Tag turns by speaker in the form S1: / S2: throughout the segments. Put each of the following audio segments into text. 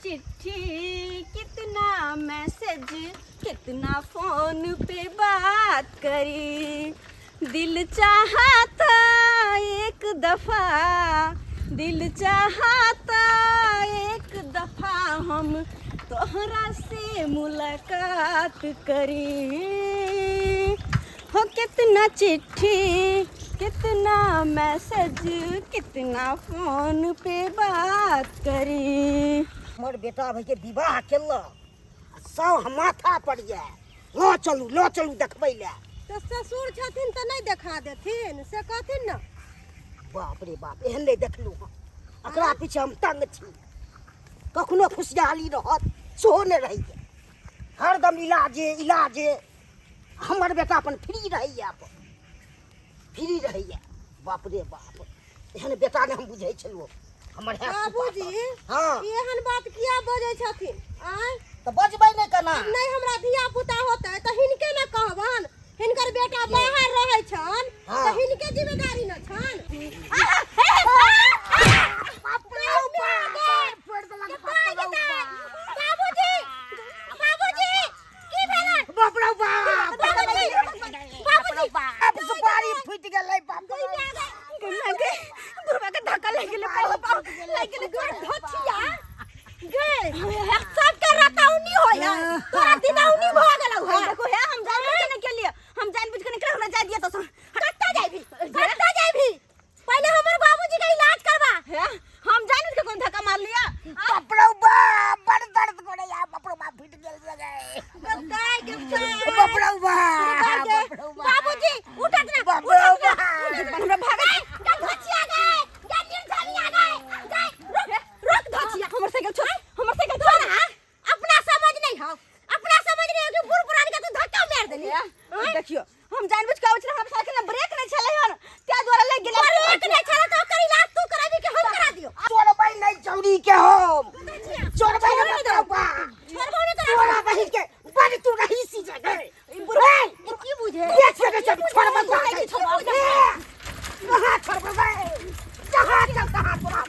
S1: चिट्ठी, कितना मैसेज, कितना फोन पे बात करी। दिल चाहता एक दफा, दिल चाहता एक दफा हम तोहरा से मुलाकात करी। हो कितना चिट्ठी, कितना मैसेज, कितना फोन पे बात करी।
S2: हमर बेटा भाई के विवाह केलक आ सब माथा पर यऽ, लऽ चलू लऽ चलू देखबै लए।
S3: तऽ ससुर छथिन तऽ नहि देखा देथिन से कहथिन ने।
S2: बाप रे बाप, एहन नहि देखलहुँ हँ। एकरा पीछे हम तंग छी। कखनो खुशहाली रहत सेहो नहि रहैए, हरदम इलाजे इलाजे। हमर बेटा अपन फ्री रहैए, अपन फ्री रहैए। बाप रे बाप, एहन बेटा नहि हम बुझै छलहुँ हमर। है
S3: बाबूजी।
S2: हाँ।
S3: ई एहन बात किया बजै छथिन? आँय?
S2: तऽ बजबै नहि केना?
S3: नहि हमरा धिया पुता होतै तऽ हिनके ने कहबन। हिनकर बेटा बाहर रहै छन।
S2: हाँ।
S3: तऽ हिनके जिम्मेदारी न छन। बाबूजी, बाबूजी, की भेलै?
S2: बाप रे बाप।
S3: बाबूजी, बाबूजी।
S2: बाप, सुपारी फूटि गेलै बाप रे।
S1: लगे बुढ़वा के धक्का लागि गेलै, पाव पाव लागि गेलै।
S3: गोर धोथिया गे, सबके रतौनी होय है, तोरा दिनौनी भ गेलौ है।
S1: देखो हे, हम जान बुझ के नहीं केलिए, हम जान बुझ के नहीं केलिए, हमरा जाय दिया तो।
S3: कत्ता जाइबी, कत्ता जाइबी? पहले हमर बाबूजी के इलाज करवा।
S1: हे, हम जान बुझ के कोन धक्का मार लिया?
S2: बाप रे बाप, बड़ दर्द करैया। बाप रे बाप, फूटि गेल लगे।
S3: गाय के
S2: बाप रे बाप, बाप रे बाप।
S3: बाबूजी, उठत ना।
S2: बाप रे
S3: उठत ना।
S2: बाप।
S1: हमरा भागा।
S3: गा धोचिया गए, गा निर्धनिया गए, गए रुक रुक धोचिया।
S1: हमर साइकिल छोड़, हमर साइकिल छोड़।
S3: तोरा अपना समझ नहीं हो, अपना समझ नहीं हो कि बूढ़ पुरान के तू धक्का मार देली।
S1: हे, देखियो, हम जान बुझ के आबै छलै, हमरा साइकिल में ब्रेक नहीं छलै हन, त्या द्वारा लागि गेलै।
S3: ब्रेक नहीं छला तो ओकर इलाज तू कराबी कि हम करा दियो?
S2: चोरबै नहि चौरी के हम चोरबै नहि। बाप रे बाप।
S3: छोड़बो नहीं तोरा।
S2: तोरा बहिन के बड़ तू रही सी जगह।
S3: ई बुढ़वा ई की बुझे?
S2: बेच के चल, छोड़बै कहाँ? छोड़बै जहाँ चल तहाँ तोरा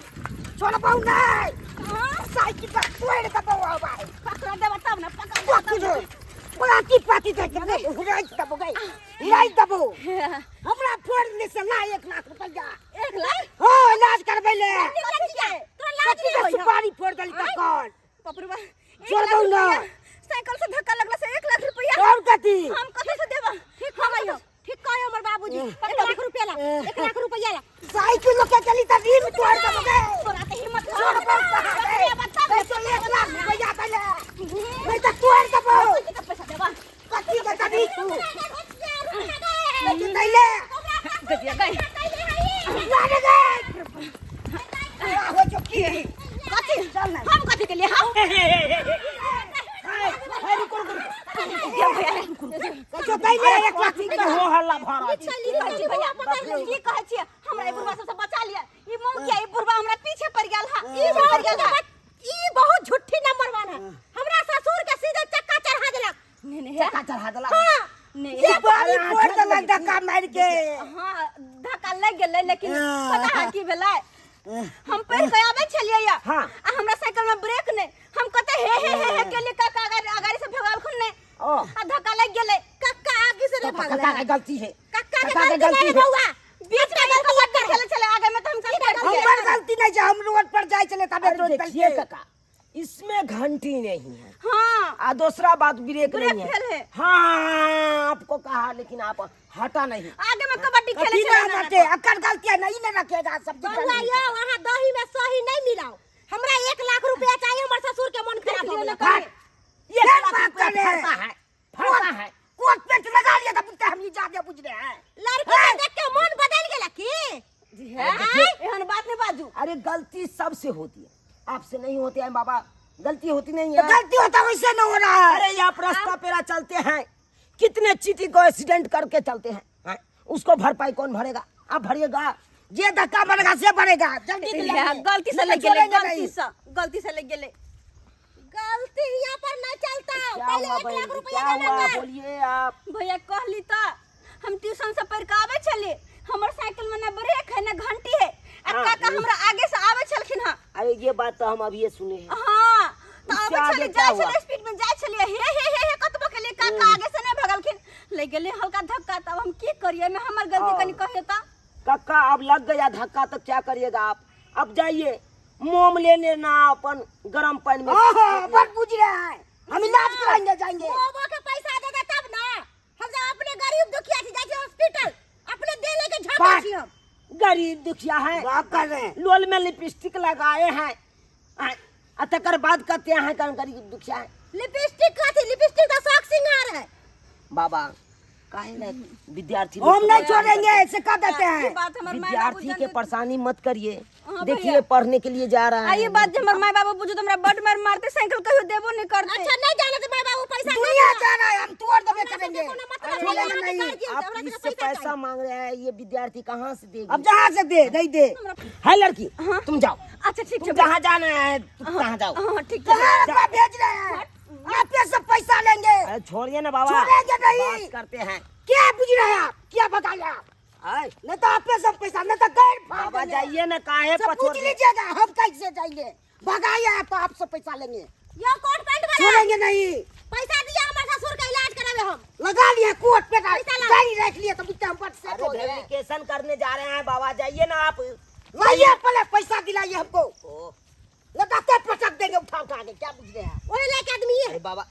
S2: छोड़बौ नहि। साइकिल पर तोड़ि देबौ भाई।
S1: पकड़ देबा तब ने, पकड़ देबा तब ने।
S2: पाती पाती दे के राखि देबौ गई, राखि देबौ। हमरा फोड़ ले से ला 1 लाख रुपैआ।
S1: 1 लाख?
S2: हाँ, इलाज करबै ले।
S3: तोरा लाज
S2: कथी
S3: नहीं
S2: के
S3: होई?
S2: सुपारी फोड़ देली तखन?
S1: पपरुआ,
S2: छोड़बौ ना।
S1: साइकिल से धक्का लगला से 1 लाख रुपैआ?
S2: और कथी?
S1: हम कथी से देबा?
S3: ठीक कहै, ठीक कहै हमर बाबूजी। 1 लाख रुपया ला, 1 लाख रुपया ला।
S2: साइकिल लोग के चली त रीम तोड़ देबौ गे।
S1: तोरा त हिम्मत
S2: छोड़बौ कहाँ गे? नहीं तो 1 लाख रुपैआ दैले, नहीं तो तोड़ देबौ।
S1: कथी पैसा देबा?
S2: कथी के देबी तू? नहीं दैले।
S1: गजिया गई।
S2: लाने गे हो जो की।
S1: कथी हम कथी के लिए हम?
S2: रुको रुको।
S1: ये भैया।
S2: कहियो दैले 1 लाख रुपैआ।
S4: हो हल्ला भऽ रहल छै?
S1: की कहै छी भैया, की कहै छी? हमरा ई बुढ़वा सबसे बचा लिया। ई मौकिया, ई बुढ़वा हमरा पीछे पड़ गेल हा,
S3: ई
S1: पीछे पड़ गेल हा।
S3: ई बहुत झूठी नंबर वन है। हमरा ससुर के सीधे चक्का चढ़ा देलक।
S1: नहीं नहीं।
S2: चक्का चढ़ा देलक?
S3: हाँ।
S1: नहीं।
S2: सुपारी फोड़ देलक धक्का मारि के।
S1: हाँ, धक्का लग गेलै, लेकिन पता है की भेलै? हम पढ़ के आबै छलियै या।
S4: हाँ।
S1: आ हमरा साइकिल में ब्रेक नहीं, हम कते हे हे हे हे के लिए काका अगाड़ी अगाड़ी से भगालखुन नहीं।
S4: ओ।
S1: आ धक्का लग गेलै।
S3: कक्का आगे से नहीं भागलै।
S2: काका के गलती है।
S3: कक्का के
S2: काका के
S3: गलती
S2: गलती
S3: नहीं
S2: है।
S3: बउआ।
S1: बीच में कबड्डी खेले छलै आगे में, तो हम की करतियै?
S2: हमर गलती नहीं छै, हम रोड पर जाइ छलै तबे
S4: अरे
S2: तोड़
S4: देखिए
S2: देलकै।
S4: काका, इसमें घंटी नहीं है।
S1: हाँ।
S4: आ दूसरा बात, ब्रेक
S1: ब्रेक
S4: नहीं है।
S1: फेल है।
S4: हाँ, आपको कहा लेकिन आप हटा नहीं।
S1: आगे में कबड्डी खेले
S2: कथी
S1: छलै
S2: ना
S1: ना।
S2: बाटे, अकर गलती है नहीं ने रखेगा सब।
S3: बउआ यौ, अहाँ दही में सही नहीं मिलाओ। हमरा 1 लाख रुपया चाहिए, हमर ससुर के मन खराब हो गेल।
S4: ये
S2: फिर
S4: लाख
S2: बात
S4: रुपया
S2: करे।
S4: फड़ता है, फड़ता है।
S2: कोट पेंट लगा लिया था बुझते, हम ये ज्यादा बुझ रहे हैं।
S3: लड़की के देख के मन बदल गेला की?
S1: जी है, एहन बात नहीं बाजू।
S4: अरे गलती सबसे होती है, आपसे नहीं होती है बाबा, गलती होती नहीं
S2: तो
S4: है।
S2: गलती होता वैसे न हो रहा है।
S4: अरे ये आप रास्ता पेरा चलते हैं, कितने चीटी को एक्सीडेंट करके चलते हैं, हैं? उसको भरपाई कौन भरेगा? आप भरिएगा?
S2: जे धक्का मारेगा से भरेगा, जल्दी दिलाइए।
S1: गलती से
S2: नहीं
S1: लग गेलै।
S2: छोड़ेंगे
S1: गलती
S2: नहीं।
S1: से, गलती से लग गेलै।
S3: गलती यहाँ पर नहीं चलता।
S4: क्या
S3: पहले
S4: हुआ
S3: 1 लाख
S4: बहन जी?
S3: रुपया
S4: क्या
S3: देना
S4: हुआ
S3: कर।
S4: बोलिए आप।
S1: भैया, कहली तो हम ट्यूशन से पढ़ के आबै छलियै, हमर साइकिल में ना ब्रेक है ना घंटी है, आ
S4: हाँ।
S1: काका हमरा आगे से आबै छलखिन हँ।
S4: अरे ये बात तो हम अभी ये सुने हैं।
S1: हाँ, आबै
S4: आगे
S1: छलियै
S4: क्या
S1: जाइ
S4: हुआ?
S1: छलियै स्पीड में जाइ छलियै हे हे हे हे कतबो केलियै काका आगे से नहि भगलखिन लागि गेलै हल्का धक्का तब हम की करियै एहिमे हमर गलती
S4: ओ।
S1: कनि कहियो तऽ
S4: कक्का अब लग गया धक्का तो क्या करिएगा आप अब जाइए मोम ले लेना अपन गरम पानी में
S2: हाँ बड़ बुझ रहे हैं हम इलाज कराएंगे जाएंगे
S3: मोमो के पैसा दे दे तब ना हम सब अपने गरीब दुखिया छी जाइ छी हॉस्पिटल अपने दे लेके झापा
S4: बात।
S3: छी हम
S4: गरीब दुखिया है
S2: बात कर रहे हैं
S4: लोल में लिपस्टिक लगाए हैं आ तकर बाद कहते हैं कन गरीब दुखिया है
S3: लिपस्टिक कथी लिपस्टिक तो शौक सिंगार है
S4: बाबा काहे ना विद्यार्थी लोग
S2: हम
S4: के
S2: नहीं
S4: परेशानी
S2: छोड़ेंगे
S4: करते
S2: ऐसे कर देते
S1: ई
S2: हैं
S1: बात हमर माय बाबू
S4: विद्यार्थी के
S1: जानते
S4: परेशानी मत करिए
S1: हाँ
S4: देखिए
S1: भैया।
S4: पढ़ने के लिए जा रहा
S1: आ
S4: है
S1: ई बात जे हमर माय बाबू बुझू तऽ हमरा बड मार मारते साइकिल कहियो देबो नहि करते
S3: अच्छा नहीं जाने तो माय बाबू पैसा नहीं
S2: दुनिया
S3: दिया।
S2: जा रहा है हम तोड़ देबे
S3: हमरा सबके
S2: करेंगे
S3: कोनो मतलब
S2: छोड़ेंगे
S3: नहीं,
S2: नहीं
S3: अहाँके
S4: आप
S3: हमरा सबके
S4: इससे
S3: पैसा
S4: पैसा
S3: चाही।
S4: मांग रहे हैं ये विद्यार्थी कहाँ से देगी
S2: अब जहाँ से दे नहीं दे
S4: है लड़की तुम जाओ
S1: अच्छा ठीक
S4: तुम
S1: छै
S4: जहाँ जाना है तुम तहाँ जाओ
S1: हाँ ठीक छै
S2: कहाँ रुपया भेज रहे हैं आप ये सब पैसा लेंगे
S4: अरे छोड़िए ना बाबा
S2: छोड़ेंगे नहीं।
S4: बात करते हैं
S2: क्या बुझ रहे हैं आप क्या बताइए आप
S4: आए,
S2: नहीं तो आप ये सब पैसा नहीं तो गैर फाड़
S4: बाबा
S2: देंगे।
S4: जाइए ना काहे
S2: सब
S4: पछोड़
S2: पूछ लीजिएगा हम कैसे जाएंगे भगाइए आप तो आपसे पैसा लेंगे
S3: यो कोट पैंट वाला
S2: छोड़ेंगे नहीं
S3: पैसा दिया हमर ससुर के इलाज करावे हम
S2: लगा लिया कोर्ट पे
S3: पैसा ला।
S2: गाड़ी रख लिए तो बुझते हम बट सेट
S4: अरे
S2: हो गए
S4: वेरिफिकेशन करने जा रहे हैं बाबा जाइए ना आप
S2: लाइए पहले पैसा दिलाइए हमको
S4: ओ,
S2: लगाते पटक देंगे उठा उठा के क्या बुझ रहे हैं
S3: ओहे लेके आदमी है
S4: अरे बाबा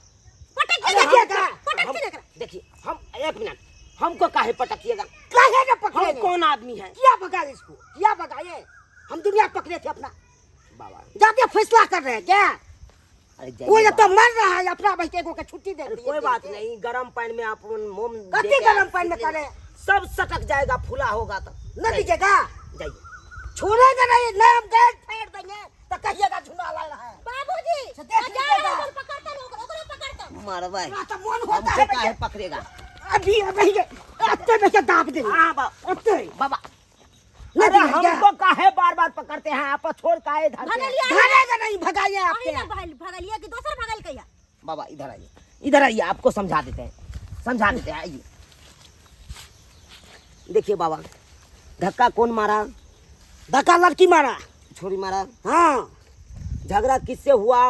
S3: पटक
S4: अरे
S3: के
S2: देखिएगा।
S3: पटक
S4: हम-
S3: के एकरा
S4: देखिए हम एक मिनट हमको काहे पटकिएगा
S2: काहे ना
S4: हम
S2: पकड़ेंगे
S4: कौन आदमी है
S2: क्या भगाए इसको क्या भगाए हम दुनिया पकड़े थे अपना
S4: बाबा
S2: जाके फैसला कर रहे हैं क्या
S4: अरे जाइए
S2: वो ये
S4: बाबा।
S2: तो मर रहा है अपना भाई के छुट्टी दे
S4: अरे
S2: दी
S4: कोई बात नहीं गरम पानी में आप मोम
S2: कत्ती
S4: दे के
S2: गरम पानी में
S4: सीख लेना।
S2: करे?
S4: सब सटक जाएगा फूला होगा तो
S2: न दीजिएगा
S4: जाइए
S2: छोड़ेंगे नहीं नहीं हम गैर फेंक देंगे तो कहिएगा झुना ला रहा है
S3: बाबूजी
S2: से देख
S3: आ जा
S2: लीजिएगा।
S3: रहा है, पकड़ता ओकरो ओकरो पकड़ता
S4: मारवा
S2: ना तो मन होता
S4: हमको
S2: है
S4: काहे
S2: भैया।
S4: पकड़ेगा
S2: अभी अभी अत्ते में से दाब देंगे
S4: हाँ बा-
S2: अत्ते
S4: बाबा
S2: नहीं
S4: अरे
S2: दीजिएगा।
S4: हमको काहे बार बार पकड़ते हैं आप छोड़ काहे धरते हैं
S3: भगलिया
S2: धरेगा नहीं भगाइए आपके
S3: अही ना भगल भगलिया कि दोसर भगल कहिया
S4: बाबा इधर आइए इधर आइए आपको समझा देते हैं समझा देते हैं आइए देखिए बाबा धक्का कौन मारा
S2: धक्का लड़की मारा
S4: छोरी मारा
S2: हाँ
S4: झगड़ा किससे हुआ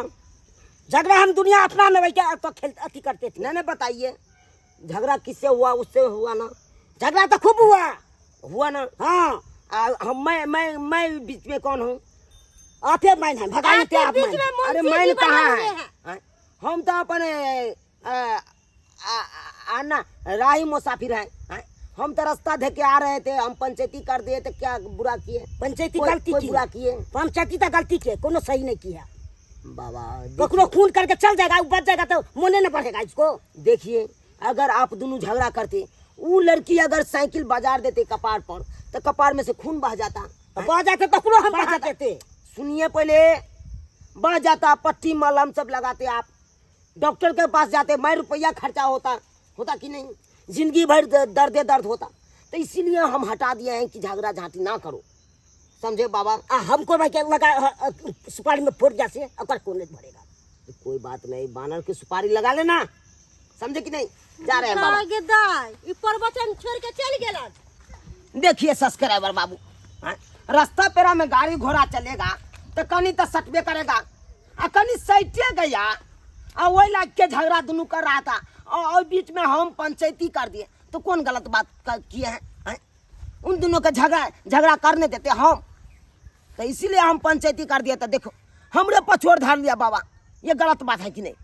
S2: झगड़ा हम दुनिया अपना में बैठे तो खेल अथी करते थे
S4: नहीं नहीं बताइए झगड़ा किससे हुआ उससे हुआ ना
S2: झगड़ा तो खूब हुआ
S4: हुआ ना
S2: हाँ
S4: हम मैं बीच में कौन हूँ
S2: आप ही मैन है भगाए थे आप
S3: बीच
S2: मैन
S3: में
S4: अरे
S3: मुंशी
S4: मैन
S3: जी
S4: कहाँ
S3: बने
S4: है
S3: हुए हैं।
S4: हाँ? हम तो अपन आना राही मुसाफिर हैं हाँ? हम तो रास्ता धके आ रहे थे हम पंचायती कर दिए तो क्या बुरा किए
S2: पंचायती
S4: कोई-
S2: गलती
S4: कोई
S2: की
S4: बुरा किए
S2: पंचायती तो गलती किए कोनो सही नहीं किया
S4: बाबा
S2: कखनो खून करके चल जाएगा वो बच जाएगा तो मोने न बढ़ेगा इसको
S4: देखिए अगर आप दोनों झगड़ा करते वो लड़की अगर साइकिल बाजार देते कपार पर तो कपार में से खून बह जाता
S2: तो बह जाते तखनो हम बह जाते
S4: सुनिए पहले बह जाता पट्टी मलहम सब लगाते आप डॉक्टर के पास जाते मैं रुपया खर्चा होता होता कि नहीं जिंदगी भर दर्द दर्द होता तो इसीलिए हम हटा दिए हैं कि झगड़ा झांटी ना करो समझे बाबा
S2: आ हमको भाई के लगा सुपारी में फोड़ जासे अकर कौन नहीं भरेगा
S4: तो कोई बात नहीं बानर की सुपारी लगा लेना समझे कि नहीं जा रहे हैं बाबा
S3: गे दाई ई प्रवचन छोड़ के चल गेलन
S4: देखिए सब्सक्राइबर बाबू हाँ? रास्ता पेरा में गाड़ी घोड़ा चलेगा तो कनी तो सटबे करेगा आ कनी सटे गया आ वही लाग के झगड़ा दुनू कर रहा था और बीच में हम पंचायती कर दिए तो कौन गलत बात किए हैं हैं? उन दोनों का झगड़ा झगड़ा करने देते हम तो इसीलिए हम पंचायती कर दिए तो देखो हमरे पछोड़ धर लिया बाबा ये गलत बात है कि नहीं